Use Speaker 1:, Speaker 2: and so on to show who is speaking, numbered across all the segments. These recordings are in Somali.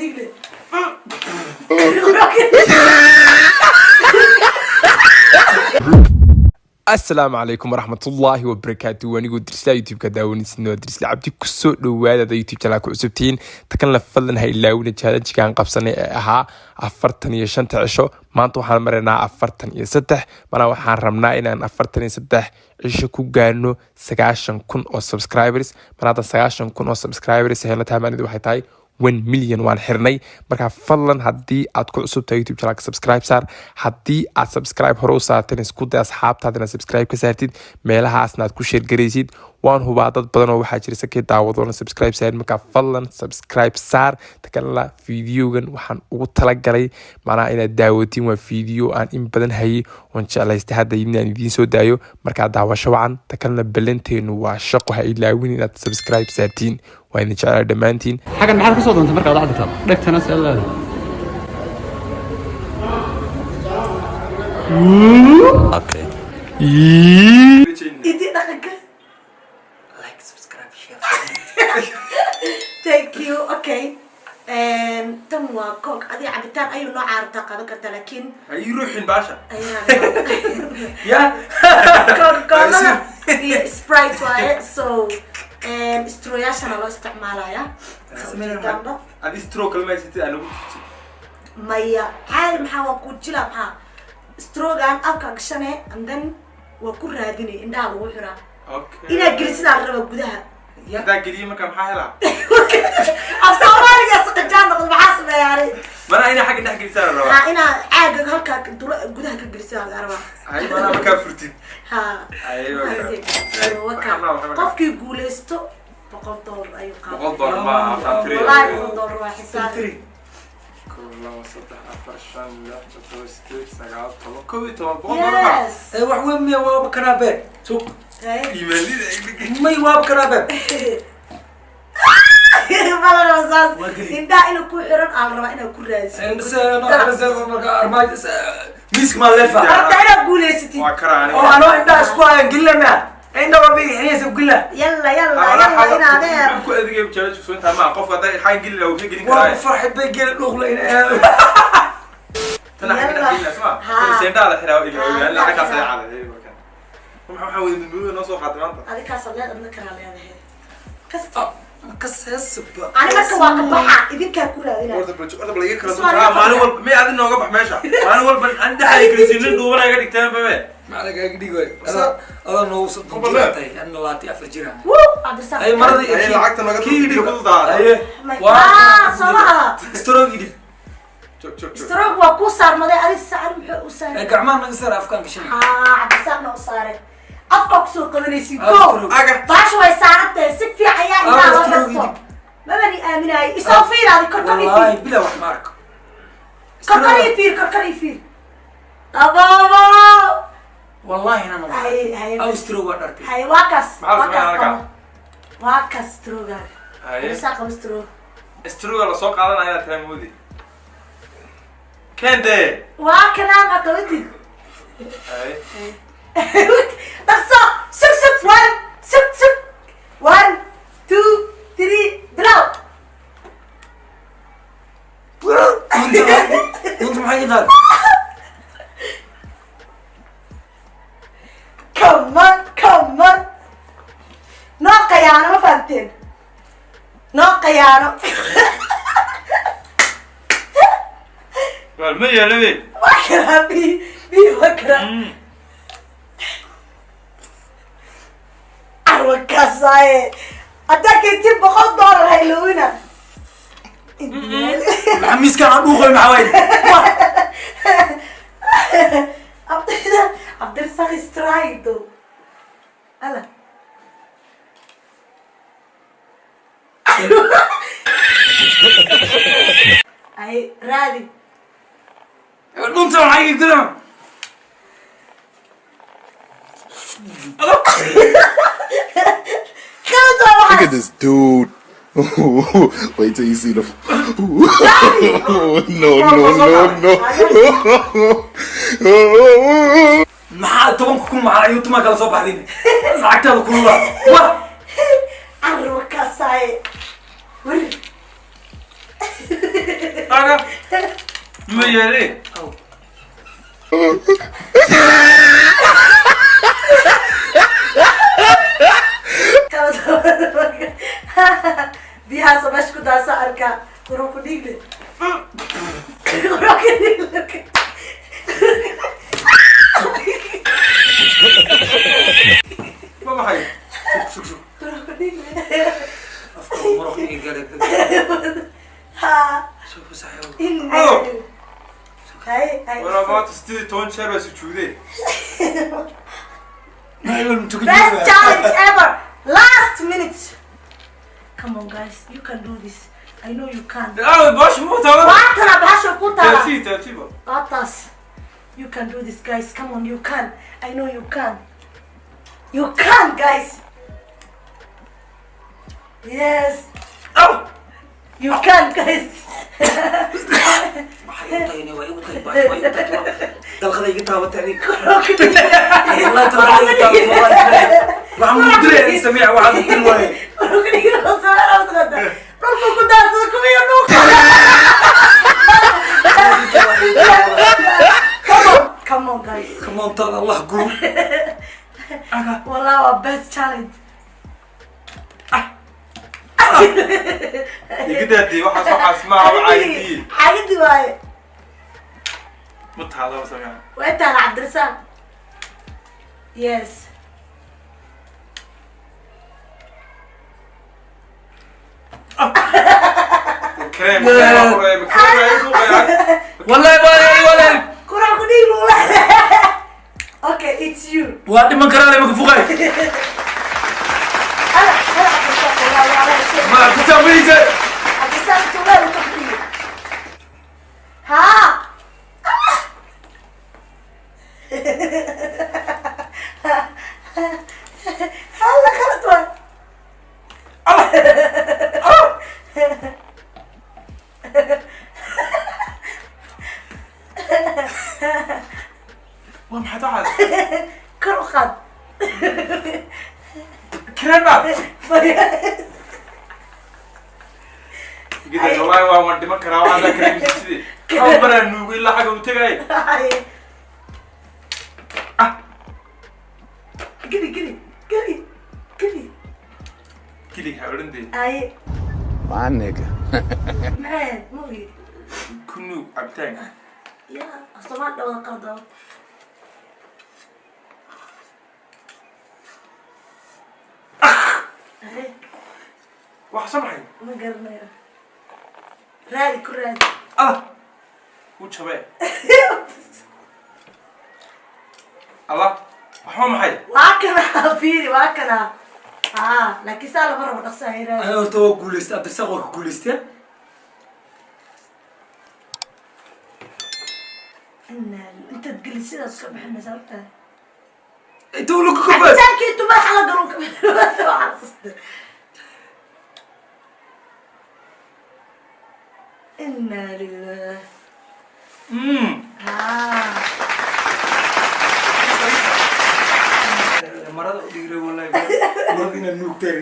Speaker 1: Dhiigle.
Speaker 2: Asalaamu calaykum waraxmatullaahi wabarakaatu. Anigoo Dirisla YouTube-ka daawanaysin, Dirisla Cabdi. Kusoo dhawaada YouTube channel ku cusubtihiin. Takanla fadlan ha ilaawina challenge-kaan qabsanay ee ahaa 45-ta cisho. Maanta waxaan maraynaa 43. Mana waxaan rabnaa inaan 43 cisho ku gaarno 90,000 oo subscribers. Mana hadda 90,000 oo subscribers helna tahay, maanidu waxay tahay 1 million waan xirnay. Marka fadlan, haddii aad ku cusub tahay YouTube channelka, subscribe saar. Haddii aad subscribe hore u saarteen, isku day asxaabtaada inaad subscribe ka saartid, meelahaasna aad ku share garaysid. Waan hubaa dad badan oo waxaa jira sakee daawadoona subscribe saarin. Marka fadlan subscribe saar. Takalena videogan waxaan ugu talagalay macnaha inaad daawatiin. Waa video aan in badan hayay oon jeclaystay hadda inaan idiin soo daayo. Markaa daawasho wacan. Takalena ballanteenu waa shaqo. Ha ilaawin inaad subscribe saartiin. Waa idin jeclaa dhammaantiin.
Speaker 3: Xagan maxaad ka soo doontay markaad dhacdi dhegtana see leedahay?
Speaker 4: Okay.
Speaker 1: Idi dhaqanka.
Speaker 5: Like, subscribe, share.
Speaker 1: Thank you. Okay, tan waa Coke. Adiga cabitaan ayuu noocaa rabtaa qaadan kartaa, laakiin
Speaker 6: Ha ii ruuxin baasha.
Speaker 1: Ayaa
Speaker 5: Ya.
Speaker 1: Coca-Cola iyo Sprite waaye, so straw-yaashana loo isticmaalaya. Ujeedaanba.
Speaker 6: Adi straw kale ma haysatid aan nagu tusi?
Speaker 1: Maya, caadi maxaa waa ku jila, maxaa straw-gan afka gashane and then waa ku raadinay, indhaha lagu xiraa.
Speaker 6: Okay.
Speaker 1: Inaad gelisidaa la rabaa gudaha.
Speaker 6: Haddaan geliyo marka maxaa helaa?
Speaker 1: Af Soomaaliga saqajaan noqdo, maxaa sameeyaani?
Speaker 6: Mana inaa xagga dhex gelisaa la rabaa?
Speaker 1: Ha, inaa caaga halkaa gudaha ka gelisaa laga rabaa.
Speaker 6: Hay, mana markaa furtid.
Speaker 1: Ha.
Speaker 6: Ay,
Speaker 1: Waka. Qofkii guuleysto $100 ayuu qaaday.
Speaker 6: $100 ma afaan tiri.
Speaker 1: Wallahi $100 waa xisaab.
Speaker 6: Kow, labo, saddex, afar, shan, lix, toddoba, sideed, sagaal, 10, 11, $100 ma.
Speaker 1: Yes.
Speaker 5: Ee, wax weyn miya? Waaba kanaa beer sug.
Speaker 1: Hey.
Speaker 6: Iimaanida.
Speaker 5: May, waaba kanaa beer.
Speaker 1: Malana saas.
Speaker 5: Waa geli.
Speaker 1: Indhaha inuu ku xiran aa la rabaa inaad ku raadisid.
Speaker 5: Marka armaajo miiska maa leefa.
Speaker 1: Rabta inaad guuleysatid.
Speaker 6: Waa karaa aniga.
Speaker 5: Oo anoo indhaha isku hayan gelina miya? Indha walba xinaysa gelina.
Speaker 1: Yalla yalla yalla, in adeer.
Speaker 6: Ku adigay challenge soo intaa ma qofka hadday xaan gelin lahaa wuu ka gelin
Speaker 5: Waa
Speaker 6: karaa.
Speaker 5: ku farxid bay geli dhuuqla in aado.
Speaker 6: Tana xagga dhex gelina sma?
Speaker 1: Ha.
Speaker 6: Tana seendhaa la xiraa ilaa
Speaker 1: Ha,
Speaker 6: ogaan lacagtaas
Speaker 1: la
Speaker 6: ay
Speaker 1: xiraa.
Speaker 6: caday marka. Waxa wada midmooda noo soo qaatay maanta.
Speaker 1: Adikaasaad leed, adna karaa leedahay kasta.
Speaker 5: Kaseesba.
Speaker 1: Ani marka waa ka baxa, idinkaa ku raadinaya.
Speaker 6: Horta bal, horta bal iga kala
Speaker 1: Ismail,
Speaker 6: duwan. Maalin walba may adi nooga bax meesha. Maalin walba an dhexay kalisiinin duubana iga dhigteen babe.
Speaker 5: Macna kaaga dhigi waayo adaa noogu 30 jir tahay, anna 24 jir.
Speaker 1: Wuu Cabdisaaq.
Speaker 5: Ay maradii.
Speaker 6: Ay, lacagta naga
Speaker 5: kii
Speaker 6: dul-
Speaker 5: dhib.
Speaker 6: ku daada.
Speaker 5: Aye.
Speaker 1: Ah, soo maha.
Speaker 5: Straw idib.
Speaker 6: Joog, joog, joog.
Speaker 1: Straw waa kuu saarmaday. Adi saar, muxuu u saaray?
Speaker 5: Ee, gacmaha naga saar, afkaan gashan.
Speaker 1: Haa, Cabdisaaqna u saaray. Afkaa kusoo qabanaysid.
Speaker 5: Ah,
Speaker 1: Go.
Speaker 5: Straw.
Speaker 6: Aga.
Speaker 1: Baasha way saaran tahay si fiican ayaa indhaha
Speaker 5: Ah,
Speaker 1: loo
Speaker 5: straw
Speaker 1: xirto.
Speaker 5: idib.
Speaker 1: Mabani aaminayo. Isoo fiir adi, korkor ii
Speaker 5: Wallaahi
Speaker 1: fiir.
Speaker 5: bila wax ma arko.
Speaker 1: Korkor ii fiir, korkor ii fiir. Abaabo.
Speaker 5: Wallaahi inaan wax.
Speaker 1: Hay hay.
Speaker 5: Aw, straw waa dhartay.
Speaker 1: Hay, waa kaas.
Speaker 6: Maxaa
Speaker 1: Waa
Speaker 6: la
Speaker 1: kaas.
Speaker 6: sameeyaa halkaa?
Speaker 1: Qabo. Waa kaas straw-gaaga.
Speaker 6: Haye.
Speaker 1: Cabdisaaq, qabo straw.
Speaker 6: Straw-ga la soo qaadanaya inaad tahay moodi. Kende.
Speaker 1: Waa kanaa, ma qabatid?
Speaker 6: Haye.
Speaker 1: Dhaqso, sug sug, one, sug sug, one, two, three, bilow.
Speaker 5: Dunta maxay ka tahay?
Speaker 1: Come on, come on, noo qayaano, ma fahamteen? Noo qayaano.
Speaker 6: Wal ma yeelabe.
Speaker 1: Waa karaa bi bi, waa karaa arwakaasaaye. Haddaa keentin $100 haylowina.
Speaker 5: Maxaa miiskaan aan dhuuqoy? Maxaa waaye? Wah!
Speaker 1: Cabdirasaaq is trying though. Ala. Ay, raadi.
Speaker 5: Dhunta maxaa iga gudaa?
Speaker 1: Qalad waa
Speaker 4: Look
Speaker 1: waxaas.
Speaker 4: at this dude. Wait till you see the. No, no, no, no.
Speaker 5: Maxaa 10,000 maxaa ayuu tumaa kala soo baxday lacagtaada kulula? Wah!
Speaker 1: Carwakaasaye. Wari.
Speaker 6: Ma yeelay.
Speaker 5: Aw.
Speaker 1: Biyahaas oo meesha ku daasa arkaa. Qurux ku dhiigle. Qurux ku dhiigle.
Speaker 6: Ma maxay?
Speaker 5: Sug sug.
Speaker 1: Qurux ku dhiigle.
Speaker 5: Afka muruq ii galay.
Speaker 1: Ha.
Speaker 5: Soo fasaxay.
Speaker 1: Inna. Hay hay.
Speaker 6: Walaa maanta 18 jeer baa sujuuday.
Speaker 1: Best challenge ever. Last minute. Come on guys, you can do this. I know you can.
Speaker 6: Ah, bash mu taala.
Speaker 1: Waatana bahasha ku taala.
Speaker 6: Taabsi, taabsi ba.
Speaker 1: Waataas. You can do this guys. Come on, you can. I know you can. You can guys. Yes.
Speaker 6: Aw.
Speaker 1: You can guys.
Speaker 5: Waxay u tahay waa igu tahay baash waa igu tahay. Dalqada iga taabatay aniga. Wallahi dalqada iga taabatay wallahi. Waxaan mudiray samiic waxaan u diri waayay.
Speaker 1: Dhulku ku daadsada kuwiyo dhulka. Come on, come on guys.
Speaker 5: Come on taada Allah guru.
Speaker 1: Wallah waa best challenge.
Speaker 6: Iga daadii waxaas ma aha caadii.
Speaker 1: Caadi waaye.
Speaker 6: Ma taala samiic.
Speaker 1: Waa taala Cabdirasaaq. Yes.
Speaker 6: Krem, krem, krem.
Speaker 5: Wallahi wallahi wallahi.
Speaker 1: Quraan ku dhiig lula. Okay, it's you.
Speaker 5: Waa dhiman karaa lama ka fuqay.
Speaker 1: Hala, hala Cabdirasaaq wallahi waa shay.
Speaker 5: Ma ku taabaysa.
Speaker 1: Cabdirasaaq tuulada ka bixiyo. Ha. Hala khalad waay.
Speaker 6: Waa maxay tahay?
Speaker 1: Kor u qaad.
Speaker 6: Krem baa. Iga daadii wallahi waan dhiman karaa waxaan krem sidii. Hal mar aan nuugo ilaa xagga u tagay.
Speaker 1: Geli geli geli geli.
Speaker 6: Kili ha odhan dee.
Speaker 1: Ay.
Speaker 4: My nigga.
Speaker 1: Maxay mugi?
Speaker 6: Ku nuug cabitaanka.
Speaker 1: Ya, Soomaali dhawada qaldo. Ay,
Speaker 6: Wax soo maxay?
Speaker 1: Ma garanayo. Raadi ku raadi.
Speaker 6: Allah. U jabay. Allah. Wax ma maxay?
Speaker 1: Waa kana fiiri waa kana. Ah, laakiin saa lama rabo dhaqso ay raadi.
Speaker 5: Ana horta waa guulaystay Cabdirasaaq waa ka guulaystay.
Speaker 1: Inna intaad gelin sidaas ka bixinaysaa horta.
Speaker 5: Inta uu lagu kufay.
Speaker 1: Cabitaankii intuu madaxa la galo ka bixinaysaa waxaa xasuustay. Inna lillaah. Ah.
Speaker 5: Marada u dhigiray wallahi. Marada inaad nuugtay.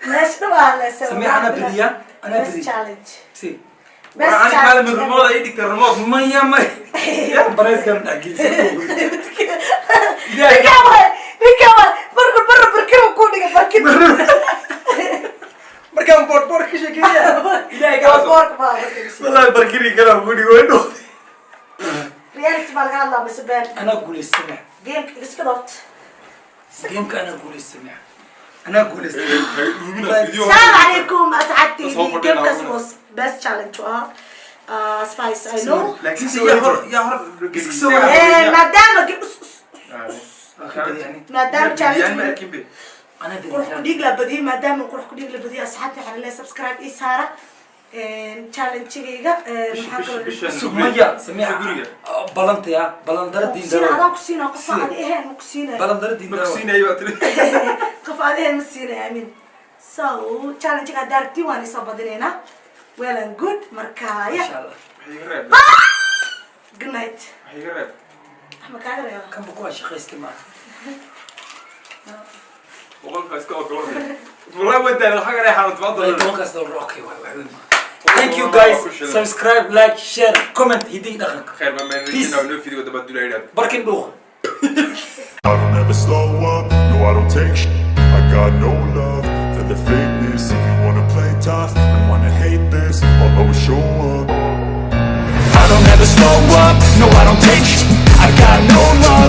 Speaker 1: Meesha dhan waa la
Speaker 5: Samiic ana badiya, ana
Speaker 1: Best
Speaker 5: badiya.
Speaker 1: challenge.
Speaker 5: Si.
Speaker 1: Best
Speaker 6: Waxaan
Speaker 1: challenge.
Speaker 6: kaalmi remote ay dhigtay remote.
Speaker 5: Maya maya. Bareyskan dhagiisa.
Speaker 1: Ninkaan waay, ninkaan waay. Markuu barra barkin uu ku dhigay barkin.
Speaker 6: Markaan boor boor ka sheekeeya. Ilaahay ka cabso.
Speaker 1: Boorka baa barkin.
Speaker 5: Wallahi barkini kala ugu dhigo way dhooftay.
Speaker 1: Reality baa laga hadlaa mise been.
Speaker 5: Ana guulaystay Samiic.
Speaker 1: Gameka iska dhoft.
Speaker 5: Gameka ana guulaystay Samiic. Ana guulaystay.
Speaker 1: Asalaamu calaykum asxaabteydi.
Speaker 6: Soo fadhiya
Speaker 1: Gamekaas
Speaker 6: laabana.
Speaker 1: was best challenge ah. As far as I know.
Speaker 6: Laakiin se yaa hor yaa hor
Speaker 5: Iska soo
Speaker 1: Maadaama maadaama
Speaker 6: Yaan ma
Speaker 1: challenge
Speaker 6: arkin be.
Speaker 5: Ana
Speaker 1: qurux ku
Speaker 5: badiya.
Speaker 1: dhiig la badiyay, maadaama qurux ku dhiig la badiyay, asxaabta waxaa laleeyahay subscribe ii saara challenge-gayga. Maxaa kaloo
Speaker 5: Sug maya Samiic.
Speaker 6: Guriga.
Speaker 5: Balantaya balandara diin
Speaker 1: siina
Speaker 5: daro.
Speaker 1: adaan ku siinaa qof aan adi ahayn ma ku siinayo.
Speaker 5: Balandara diin
Speaker 6: Ma ku
Speaker 5: daro.
Speaker 6: siinayo baa tiri.
Speaker 1: Qof aan ahayn ma siinayo, I mean. So challenge-ga haddaa rabtiin waan isoo badinaynaa. Well and good marka ya.
Speaker 5: Insha Allah.
Speaker 6: Waxay iga reeb.
Speaker 1: Good night.
Speaker 6: Waxay iga reeb.
Speaker 1: Wax ma kaaga reeba?
Speaker 5: Kanba kuwa shaqaystay maaha.
Speaker 6: Boqolka iska ogolaaday. Wallahi waa daalay, lacag anay xanuun
Speaker 5: Wallahi
Speaker 6: $10.
Speaker 5: $10 okay waay wax weyn maaha. Thank you guys. Subscribe, like, share, comment. Hidii dhaqanka.
Speaker 2: Khayr baan
Speaker 5: Peace.
Speaker 2: meeninaa noo fidigo daba dula yidhahdo.
Speaker 5: Barkin dhuuqa.
Speaker 4: I don't ever slow up, no, I don't take I got no love for the fakeness. If you wanna play tough and wanna hate this, I'll always show up.
Speaker 7: I don't ever slow up, no, I don't take I got no